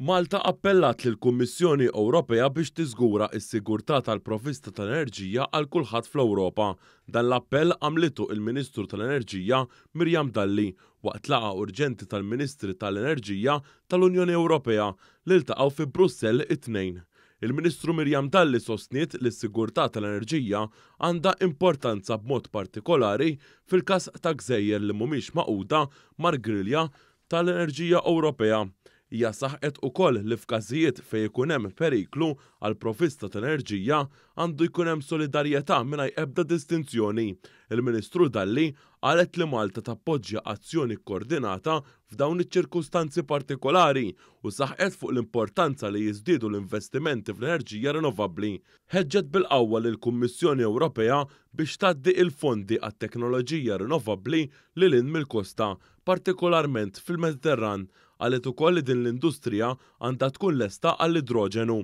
Malta appellat lill-Kummissjoni Ewropea biex tiżgura s-sigurtà tal-provvista tal-enerġija għal kulħadd fl-Ewropa. Dan l-appell għamlitu il-Ministru tal-Enerġija Miriam Dalli waqt laqgħa urġenti tal-Ministri tal-Enerġija tal-Unjoni Ewropea li ltaqgħu fi Brussell it-Tnejn. Il-Ministru Miriam Dalli sostniet li s-sigurtà tal-enerġija għandha importanza b'mod partikolari fil-każ ta' gżejjer li mhumiex magħquda mal-grilja tal-Enerġija Ewropea. Hija saħqet ukoll li f'każijiet fejn ikun hemm periklu għall-provvista tal-enerġija għandu jkun hemm solidarjetà mingħajr ebda distinzjoni. Il-Ministru Dalli qalet li Malta tappoġġja azzjoni kkoordinata f'dawn iċ-ċirkustanzi partikolari u saħqet fuq l-importanza li jiżdiedu l-investimenti fl-enerġija rinnovabbli. Ħeġġet bil-qawwa lill-Kummissjoni Ewropea biex tgħaddi l-fondi għat-teknoloġija rinnovabbli lil hinn mill-kosta, partikolarment fil-Mediterran. Qalet ukoll li din l-industrija għandha tkun lesta għall-idroġenu.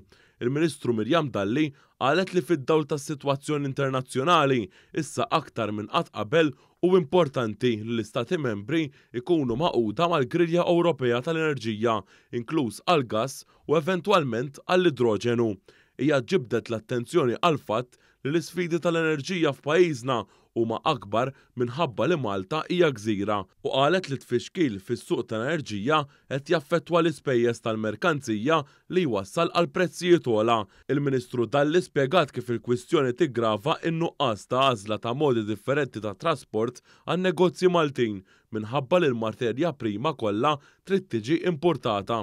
Il-Ministru Miriam Dalli qalet li fid-dawl tas-sitwazzjoni internazzjonali issa aktar minn qatt qabel hu importanti li l-Istati membri jkunu magħquda mal-grilja Ewropea tal-enerġija, inkluż għall-gass u eventwalment għall-idroġenu. Hija ġibdet l-attenzjoni għall-fatt li l-isfidi tal-enerġija f'pajjiżna huma akbar minħabba li Malta hija gżira u qalet li tfixkil fis-suq tal-enerġija qed jaffettwa l-ispejjeż tal-merkanzija li jwassal għal prezzijiet ogħla. Il-Ministru Dalli spjegat kif il-kwistjoni tiggrava n-nuqqas ta' għażla ta' modi differenti ta' trasport għan-negozji Maltin minħabba li l-materja prima kollha trid tiġi importata.